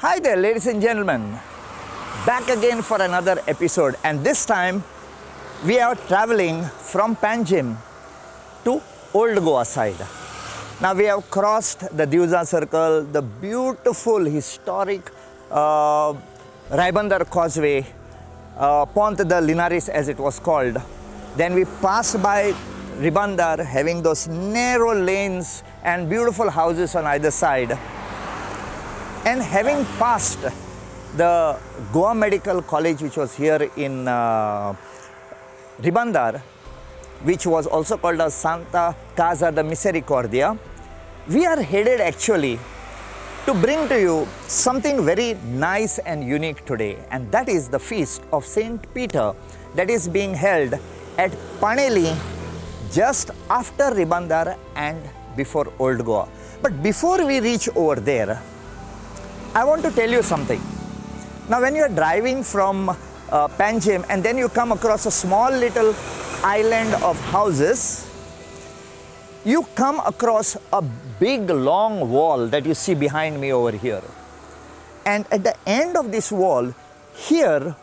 Hi there, ladies and gentlemen. Back again for another episode, and this time we are traveling from Panjim to Old Goa side. Now we have crossed the Diuzza Circle, the beautiful historic Ribandar Causeway, Pont de Linares as it was called. Then we passed by Ribandar, having those narrow lanes and beautiful houses on either side. And having passed the Goa Medical College, which was here in Ribandar, which was also called as Santa Casa de Misericordia, we are headed actually to bring to you something very nice and unique today, and that is the feast of Saint Peter that is being held at Paneli just after Ribandar and before Old Goa. But before we reach over there, I want to tell you something. Now when you are driving from Panjim and then you come across a small little island of houses, you come across a big long wall that you see behind me over here. And at the end of this wall, here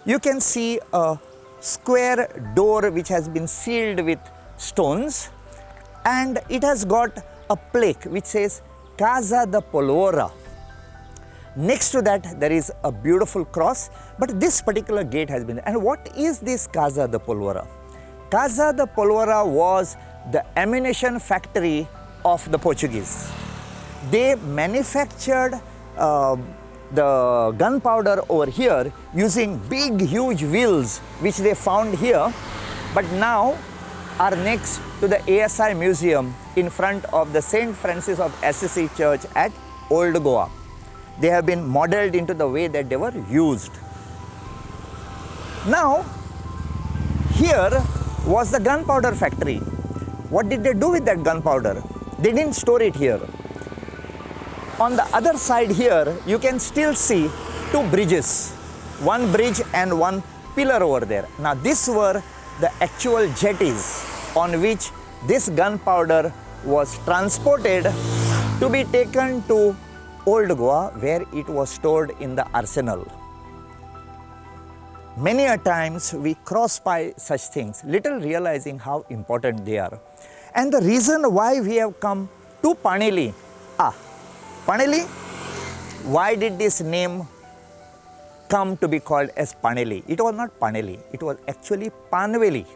you can see a square door which has been sealed with stones, and it has got a plaque which says Casa de Polvora. Next to that there is a beautiful cross, but this particular gate has been. And what is this Casa de Polvora? Casa de Polvora was the ammunition factory of the Portuguese. They manufactured the gunpowder over here using big huge wheels which they found here, but now are next to the ASI Museum in front of the St. Francis of Assisi Church at Old Goa. They have been modeled into the way that they were used. Now, here was the gunpowder factory. What did they do with that gunpowder? They didn't store it here. On the other side here, you can still see two bridges, one bridge and one pillar over there. Now, these were the actual jetties on which this gunpowder was transported to be taken to Old Goa, where it was stored in the arsenal. Many a times we cross by such things, little realizing how important they are. And the reason why we have come to Paneli, Paneli, why did this name come to be called as Paneli? It was not Paneli, it was actually Panveli.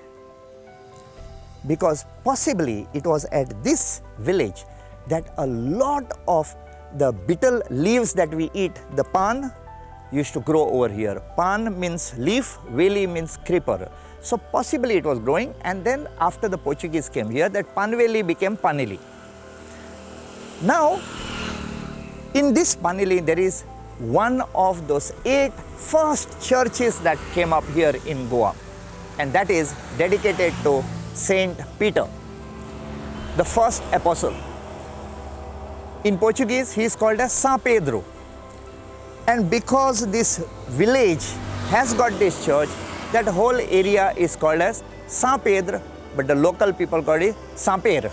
Because possibly it was at this village that a lot of the betel leaves that we eat, the pan, used to grow over here. Pan means leaf, veli means creeper. So possibly it was growing, and then after the Portuguese came here, that Panveli became Paneli. Now, in this Paneli, there is one of those 8 first churches that came up here in Goa, and that is dedicated to Saint Peter, the first apostle. In Portuguese, he is called as São Pedro. And because this village has got this church, that whole area is called as São Pedro, but the local people call it São Pedro.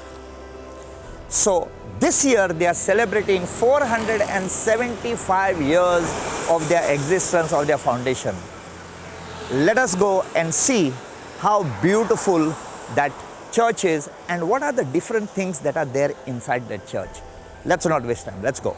So this year they are celebrating 475 years of their existence, of their foundation. Let us go and see how beautiful that church is and what are the different things that are there inside that church. Let's not waste time, let's go.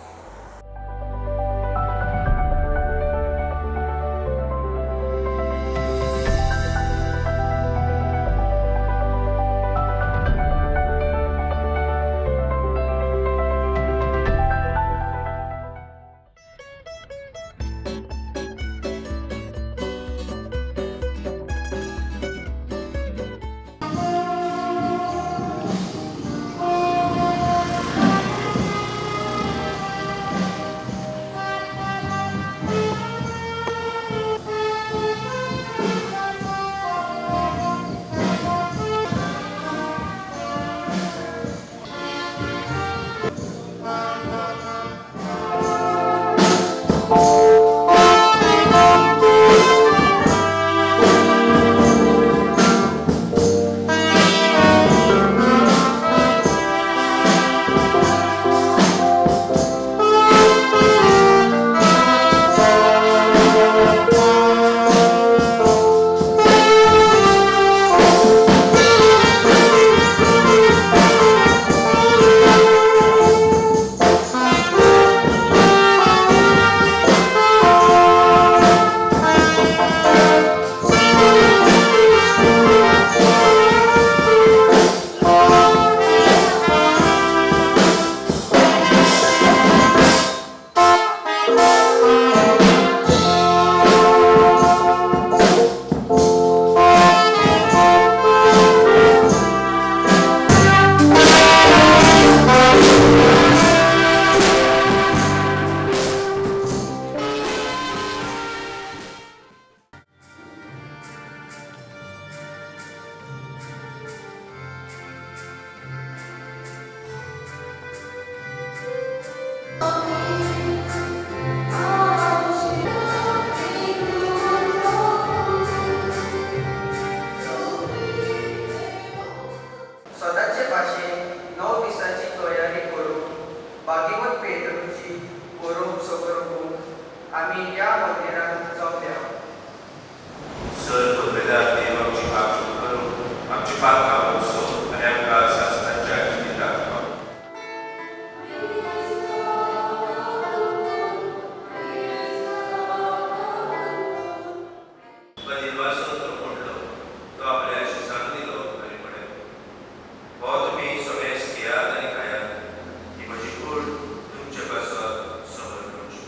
भाग्यवत पेद्रूची परोब सगळो आमी ह्या मंदिरांत जमल्या. Sir पुर्वेदार देव आमची मागणूक करून आमची पातकां भोगसो आनी आमकां सासणाच्या जिविताक पावो. तुका दिलवासो तो पडलो, तो आपल्या शिसांक दिलो आनी म्हणलें, हो तुमी सगळे घेयात आनी खायात, ही म्हजी कूड तुमचे पासत समर्पणची.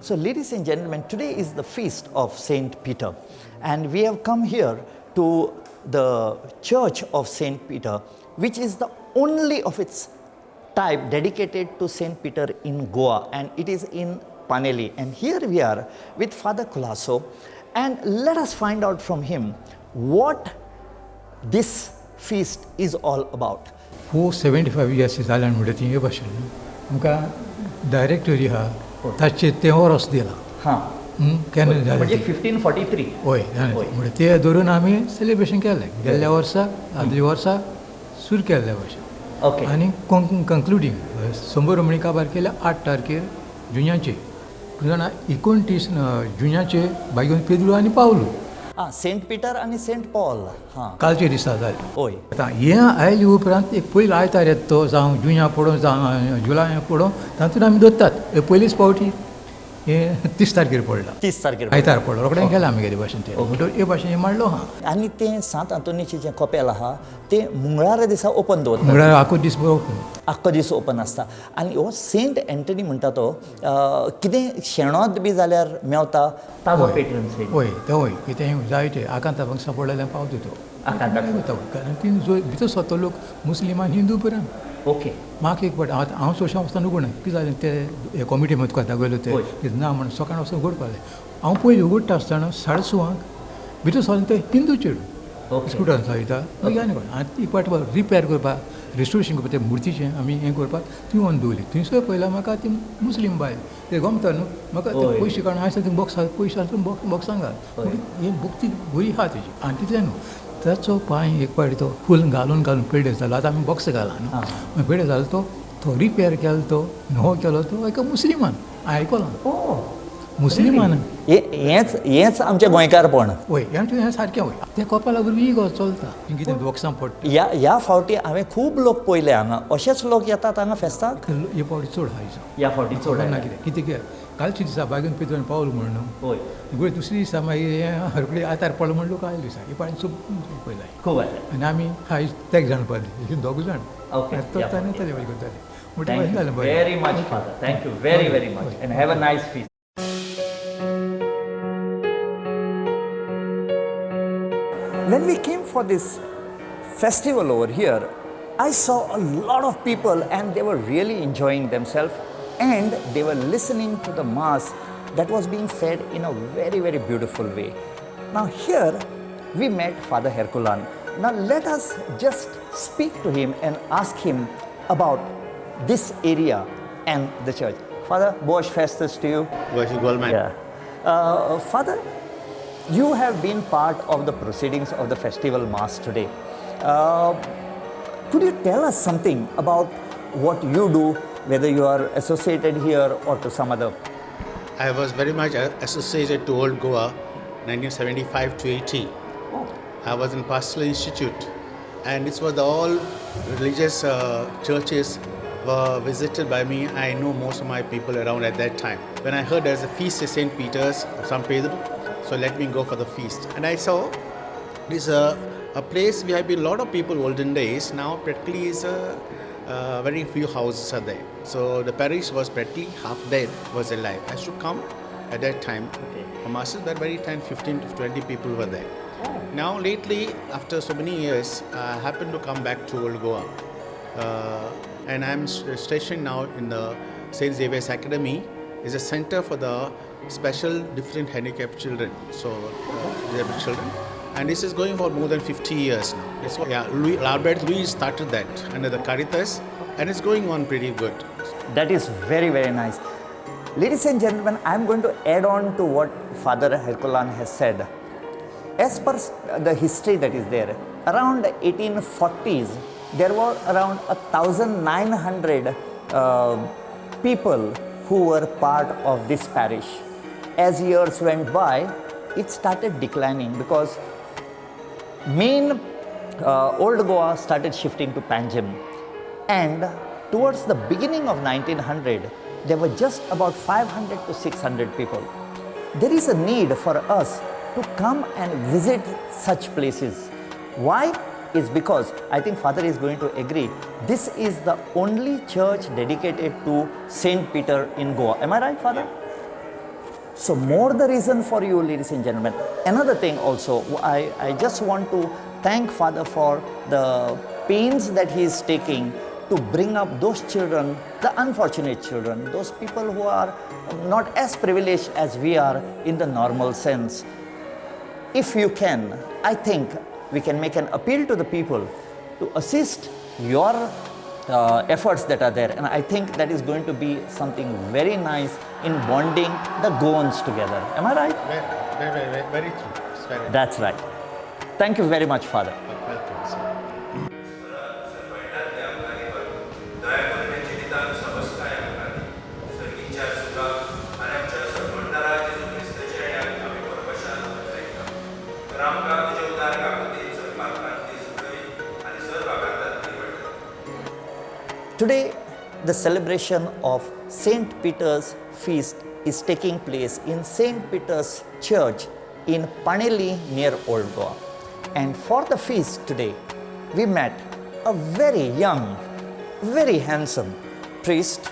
So, ladies and gentlemen, today is the feast of Saint Peter, and we have come here to the Church of Saint Peter, which is the only of its type dedicated to Saint Peter in Goa, and it is in Paneli. And here we are with Father Colaco, and let us find out from him what this feast is all about. 475 years जाल्यान म्हणटा ती हे भाशेन न्हू आमकां directory आहा ताचेर तें वर्स दिलां. हां, केन्ना जालें म्हणजे तें. 1543. हय जालें तें. म्हणटा तें धरून आमी सेलिब्रेशन केलें गेल्ल्या वर्सा, आदल्या वर्सा सुरू केल्ल्या भाशेन. आनी कंक्लुडींग 100 रोमणी काबार केल्या 8 तारखेर जुन्याचे, पूण जाणा 29 जुन्याचे बायगून पेद्रू आनी पावलू. आं, सेंट पीटर आनी सेंट पॉल. हां, कालचे दिसा जालें. हय. आतां हें आयले उपरांत एक पयलो आयतार येता तो, जावं जुन्या पडों जावं जुलाय पडों, तातूंत आमी दवरतात. हे पयलीच फावटी हें 30 तारखेर पडला, 30 तारखेर आयतार पडलो, रोखडें गेलें आमगेले भाशेन तें म्हणटकीर हे भाशेन हें मांडलो आहा. आनी तें सांत आंतोनीचें जें कपेल आहा तें मंगळारा दिसा ओपन दवरतात. मंगळारा आखो दीस बरो ओपन, आख्खो दीस ओपन आसता. आनी हो सेंट एंटनी म्हणटा तो कितें शेणोत बी जाल्यार मेवता ताजो पेट्रन सेंट. हय तें हय, कितें जाय तें आकांता हांगा सांपडलें जाल्यार पावता तो आकांताक. कारण ती जो भितर सरता लोक मुस्लिम आनी हिंदू पर्यंत. ओके. म्हाका एक फावट हांव चडशें वचना उगडना, कितें जालें ते कॉमिटी मध्ये तुका दाखयलो ते ना म्हण सकाळीं वचून उगडपाक जाय. हांव पयलीं उगडटा आसतना 6:30 भितर सरलें ते हिंदू चेडूं स्कुटर चलयता मागीर आनी कोण. आनी एक फावट रिपेर करपाक रिस्टोरेशन करपाक ते मुर्तीचें आमी हें करपाक थंय व्हरून दवरली. थंयसर पळयल्यार म्हाका ती मुस्लीम बायल ते गमता न्हू म्हाका ते पयशे काडून आसा ती बॉक्स पयशे आसा बॉक्सां घाल ही भक्ती बरी आहा तेजी. आनी तितलें न्हू ताचो पांय एक फावटी तो फूल घालून घालून पेडे जालो, आतां आमी बॉक्स घाला न्हू पेडे जालो तो तो रिपेर केलो तो नवो केलो तो एका मुस्लिमान आयकलां मुस्लिमान. हेंच हेंच आमचें गोंयकारपण. हय आमचें हें सारकें. हय तें कोपा लागून ही गो चलता कितें बॉक्सां पडटा. ह्या ह्या फावटी हांवें खूब लोक पळयले हांगा, अशेच लोक येतात हांगा फेस्ताक. हे फावटी चड आहा, ह्या फावटी चड ना कितें कितें कितें कालच्या दिसा बागेन पेद्रू पावल म्हण न्हू गुळे दुसरे दिसा मागीर हें रोखडे आयतार पडलो म्हण लोक आयले दिसा हे पाणी खूब पयलें खूब आयले. आनी आमी आयज तेग जाण पळयले दोग जाण ताणें करताले. Thank you very much, Father. Thank you very, very much. And have a nice feast. When we came for this festival over here, I saw a lot of people and they were really enjoying themselves. And they were listening to the Mass that was being said in a very, very beautiful way. Now here we met Father Herculan. Now let us just speak to him and ask him about this area and the church. Father, Boas Festas to you. Boas igualmente. Yeah. Father, you have been part of the proceedings of the festival Mass today. Could you tell us something about what you do, whether you are associated here or to some other? I was very much associated to Old Goa, 1975 to 80. Oh. I was in Pastoral Institute, and this was all religious churches were visited by me. I know most of my people around at that time. When I heard there's a feast at St. Peter's, San Pedro, so let me go for the feast. And I saw this a place we have been a lot of people olden days. Now practically is very few houses are there. So the parish was practically half dead, was alive. I should come at that time. Okay. For masses, that very time 15 to 20 people were there. Oh. Now lately, after so many years, I happened to come back to Old Goa. And I'm stationed now in the St. Xavier's Academy. It's a center for the special different handicapped children, so disabled children. And this is going for more than 50 years now. It's, yeah, Albert Louis started that under the Caritas, and it's going on pretty good. That is very, very nice. Ladies and gentlemen, I'm going to add on to what Father Herculan has said. As per the history that is there, around the 1840s, there were around 1,900 people who were part of this parish. As years went by, it started declining because main Old Goa started shifting to Panjim. And towards the beginning of 1900, there were just about 500 to 600 people. There is a need for us to come and visit such places. Why? Is because I think Father is going to agree, this is the only church dedicated to Saint Peter in Goa. Am I right, Father? Yeah. So more the reason for you, ladies and gentlemen. Another thing also, I just want to thank Father for the pains that he is taking to bring up those children, the unfortunate children, those people who are not as privileged as we are in the normal sense. If you can, I think we can make an appeal to the people to assist your efforts that are there. And I think that is going to be something very nice in bonding the Goans together. Am I right? Very, very, very, very true. It's very That's right. Thank you very much, Father. Welcome, sir. Today, the celebration of St. Peter's Feast is taking place in St. Peter's Church in Paneli near Old Goa. And for the feast today, we met a very young, very handsome priest.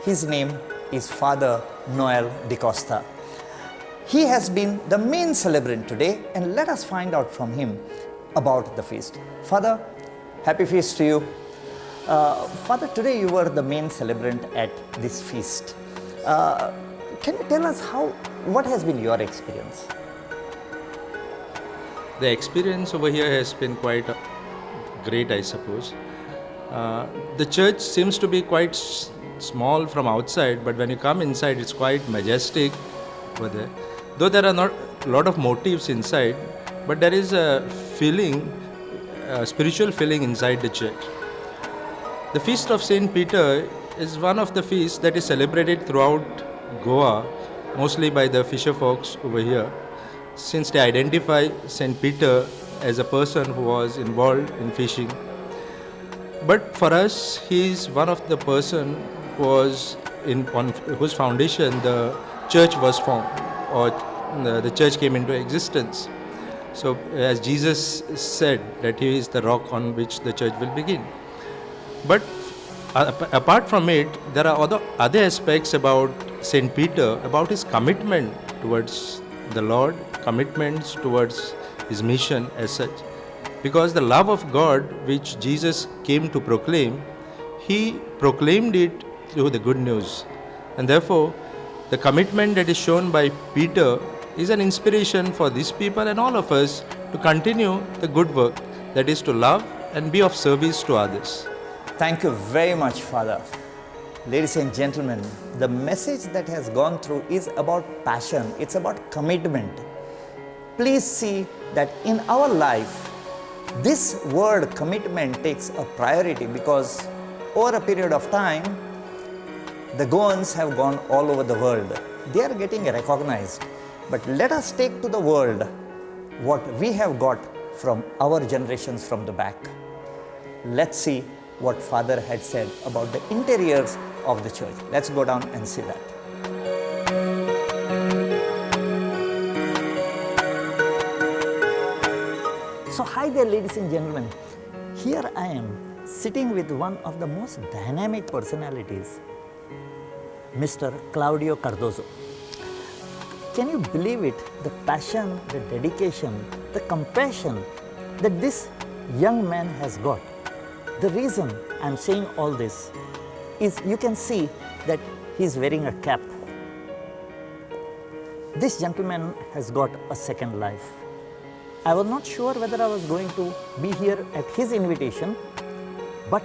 His name is Father Noel D'Costa. He has been the main celebrant today, and let us find out from him about the feast. Father, happy feast to you. Father, today you were the main celebrant at this feast. Can you tell us what has been your experience? The experience over here has been quite great, I suppose. The church seems to be quite small from outside, but when you come inside, it's quite majestic over there. Though there are not a lot of motifs inside, but there is a feeling, a spiritual feeling inside the church. The Feast of St. Peter is one of the feasts that is celebrated throughout Goa, mostly by the fisher folks over here, since they identify St. Peter as a person who was involved in fishing. But for us, he is one of the person who was on whose foundation the church was formed, or the church came into existence. So as Jesus said that he is the rock on which the church will begin. But apart from it, there are other aspects about St. Peter, about his commitment towards the Lord, commitments towards his mission as such. Because the love of God which Jesus came to proclaim, he proclaimed it through the good news. And therefore, the commitment that is shown by Peter is an inspiration for these people and all of us to continue the good work, that is to love and be of service to others. Thank you very much, Father. Ladies and gentlemen, the message that has gone through is about passion, it's about commitment. Please see that in our life, this word commitment takes a priority, because over a period of time, the Goans have gone all over the world. They are getting recognized. But let us take to the world what we have got from our generations from the back. Let's see what Father had said about the interiors of the church. Let's go down and see that. So hi there, ladies and gentlemen. Here I am sitting with one of the most dynamic personalities, Mr. Claudio Cardozo. Can you believe it? The passion, the dedication, the compassion that this young man has got. The reason I'm saying all this is you can see that he's wearing a cap. This gentleman has got a second life. I was not sure whether I was going to be here at his invitation, but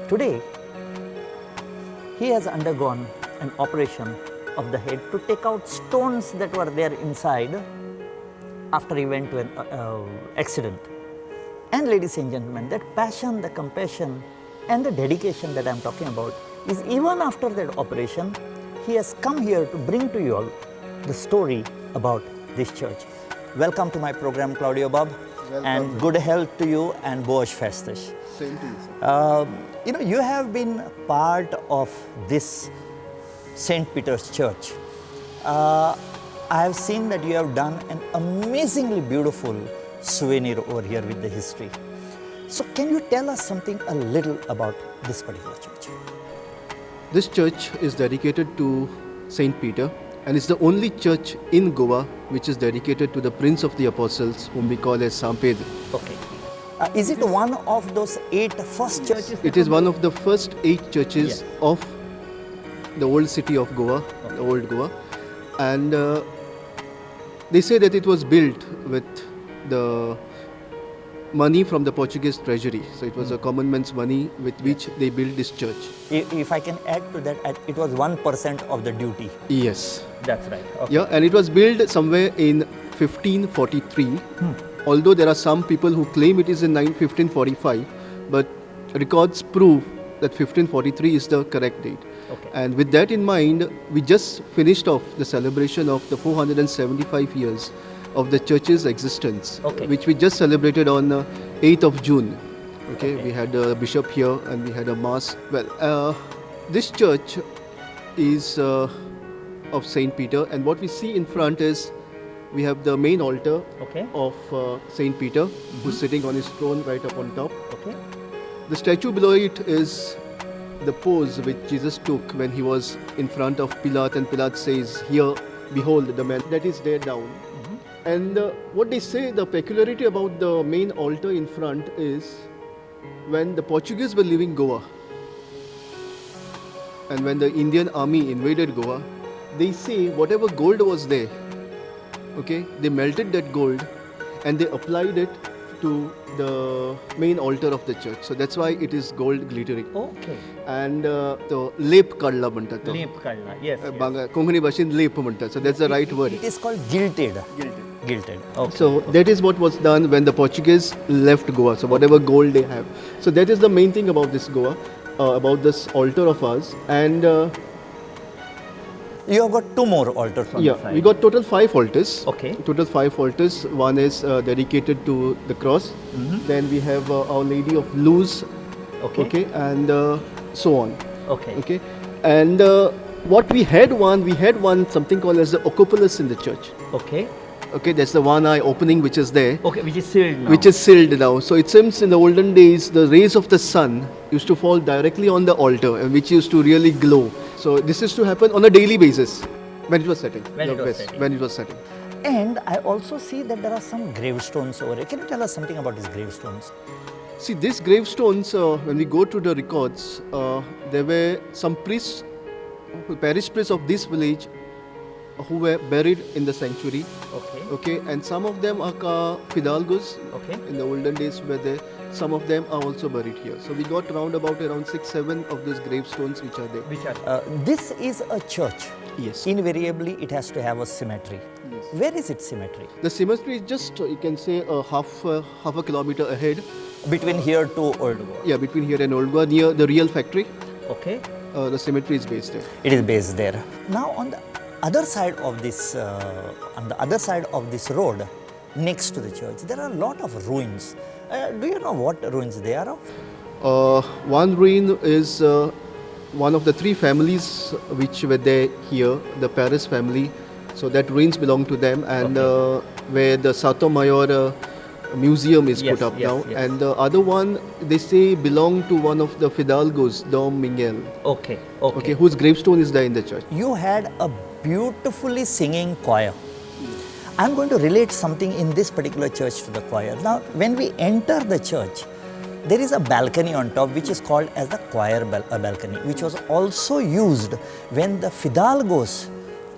today he has undergone an operation of the head to take out stones that were there inside after he went to an accident. And ladies and gentlemen, that passion, the compassion and the dedication that I'm talking about is even after that operation, he has come here to bring to you all the story about this church. Welcome to my program, Claudio Bob. Welcome. And good health to you and boas festas. Same to you, sir. You know, you have been part of this St. Peter's Church. I have seen that you have done an amazingly beautiful souvenir over here with the history. So can you tell us something a little about this particular church? This church is dedicated to St. Peter, and it's the only church in Goa which is dedicated to the Prince of the Apostles, whom we call as San Pedro. Okay. Is it one of those 8 first churches? It is one of the first 8 churches yes. of the old city of Goa, okay. the old Goa. And they say that it was built with the money from the Portuguese treasury. So it was a common man's money with which they built this church. If I can add to that, it was 1% of the duty. Yes. That's right. Okay. Yeah, and it was built somewhere in 1543. Although there are some people who claim it is in 1545, but records prove that 1543 is the correct date. Okay. And with that in mind, we just finished off the celebration of the 475 years of the church's existence, okay. which we just celebrated on 8th of June. Okay, okay, we had a bishop here and we had a mass. Well, this church is of St. Peter, and what we see in front is we have the main altar okay. of St. Peter, who's sitting on his throne right up on top. Okay. The statue below it is the pose which Jesus took when he was in front of Pilate, and Pilate says, "Here, behold the man." That is there down. And what they say, the peculiarity about the main altar in front is when the Portuguese were leaving Goa and when the Indian army invaded Goa, they say whatever gold was there, okay, they melted that gold and they applied it to the main altar of the church. So that's why it is gold glittering. Okay. And the lep kadla म्हणतात. Lep kadla, yes. Yes. Konkani bhashen lep म्हणतात. So that's the right word. It is called gilded. Gilded. Gilded. Okay. So that is what was done when the Portuguese left Goa. So whatever gold they have. So that is the main thing about this Goa, about this altar of ours. And you have got 2 more altars on the side. We got total 5 altars. Okay. Total 5 altars. One is dedicated to the cross. Then we have Our Lady of Luz. Okay. Okay, and so on. Okay. Okay. And what we had one something called as the Oculus in the church. Okay. Okay, that's the one eye opening which is there. Okay, which is sealed now. Which is sealed now. So it seems in the olden days, the rays of the sun used to fall directly on the altar, and which used to really glow. So this used to happen on a daily basis when it was setting. When it was setting. When it was setting. And I also see that there are some gravestones over here. Can you tell us something about these gravestones? See, these gravestones, when we go to the records, there were some priests parish priests of this village who were buried in the sanctuary. Okay. Okay, and some of them are fidalgos. Okay. In the olden days were there. Some of them are also buried here. So we got round about around 6-7 of these gravestones which are there. Which are this is a church. Yes. Invariably, it has to have a cemetery. Yes. Where is its cemetery? The cemetery is just, you can say, a half a kilometer ahead. Between here to Old Goa. Yeah, between here and Old Goa, near the real factory. Okay. The cemetery is based there. It is based there. Now on the other side of this, road, next to the church, there are a lot of ruins. Do you know what ruins they are of? One ruin is one of the 3 families which were there here, the Paris family. So that ruins belong to them, and okay. Where the Sotomayor museum is put up now. Yes. And the other one, they say, belonged to one of the fidalgos, Dom Miguel. Okay, okay. Okay, whose gravestone is there in the church. You had a beautifully singing choir. I'm going to relate something in this particular church to the choir. Now, when we enter the church, there is a balcony on top which is called as the choir balcony, which was also used when the fidalgos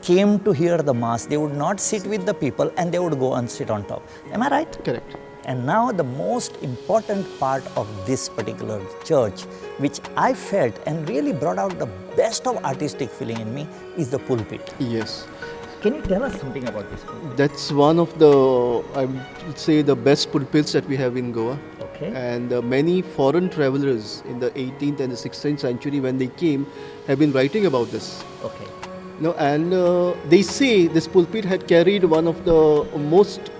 came to hear the mass. They would not sit with the people and they would go and sit on top. Am I right? Correct. And now the most important part of this particular church, which I felt and really brought out the best of artistic feeling in me, is the pulpit. Yes. Can you tell us something about this pulpit? That's one of the, I would say, the best pulpits that we have in Goa. Okay. And many foreign travelers in the 18th and the 16th century, when they came, have been writing about this. Okay. No, and they say this pulpit had carried one of the most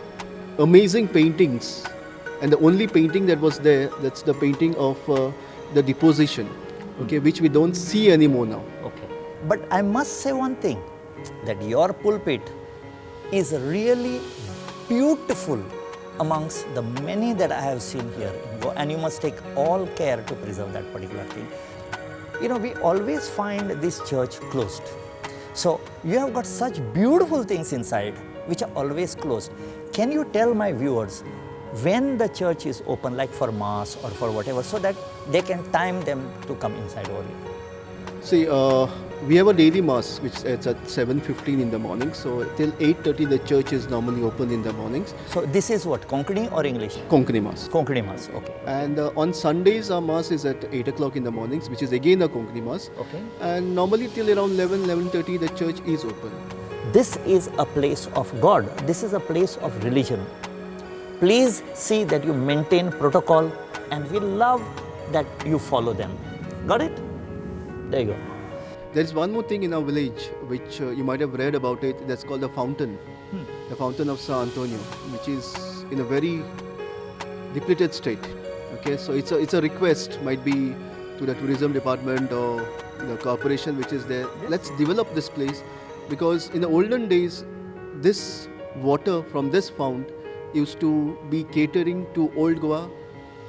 amazing paintings, and the only painting that was there, that's the painting of the deposition, okay, which we don't see anymore now. Okay. But I must say one thing, that your pulpit is really beautiful amongst the many that I have seen here in Goa, and you must take all care to preserve that particular thing. You know, we always find this church closed. So you have got such beautiful things inside which are always closed. Can you tell my viewers when the church is open, like for mass or for whatever, so that they can time them to come inside over here? See, we have a daily mass which is at 7:15 in the morning. So till 8:30 the church is normally open in the mornings. So this is what, Konkani or English? Konkani mass. Konkani mass, okay. And on Sundays our mass is at 8 o'clock in the mornings, which is again a Konkani mass. Okay. And normally till around 11, 11:30 the church is open. This is a place of God. This is a place of religion. Please see that you maintain protocol, and we love that you follow them. Got it? There you go. There is one more thing in our village which you might have read about it. That's called the fountain, the fountain of San Antonio, which is in a very depleted state. Okay, so it's a request, might be to the tourism department or the corporation which is there. Yes. Let's develop this place, because in the olden days, this water from this fount used to be catering to Old Goa,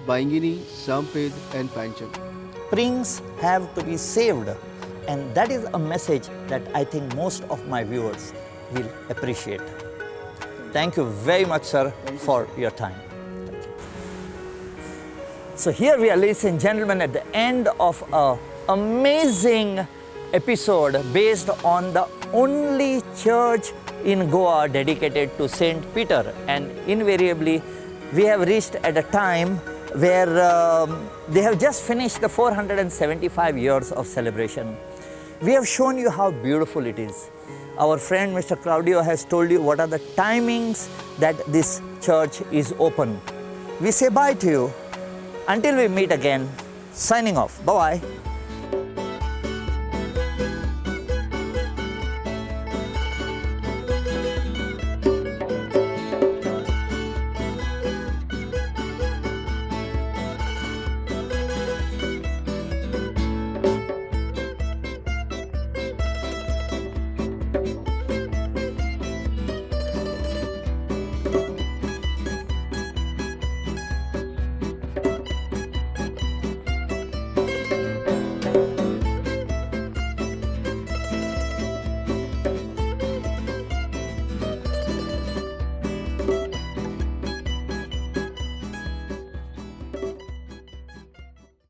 Baingini, Samped and Panjim. Springs have to be saved, and that is a message that I think most of my viewers will appreciate. Thank you very much, sir, for your time. Thank you. So here we are, ladies and gentlemen, at the end of an amazing episode based on the only church in Goa dedicated to Saint Peter. And invariably, we have reached at a time where they have just finished the 475 years of celebration. We have shown you how beautiful it is. Our friend Mr. Claudio has told you what are the timings that this church is open. We say bye to you until we meet again. Signing off. Bye-bye.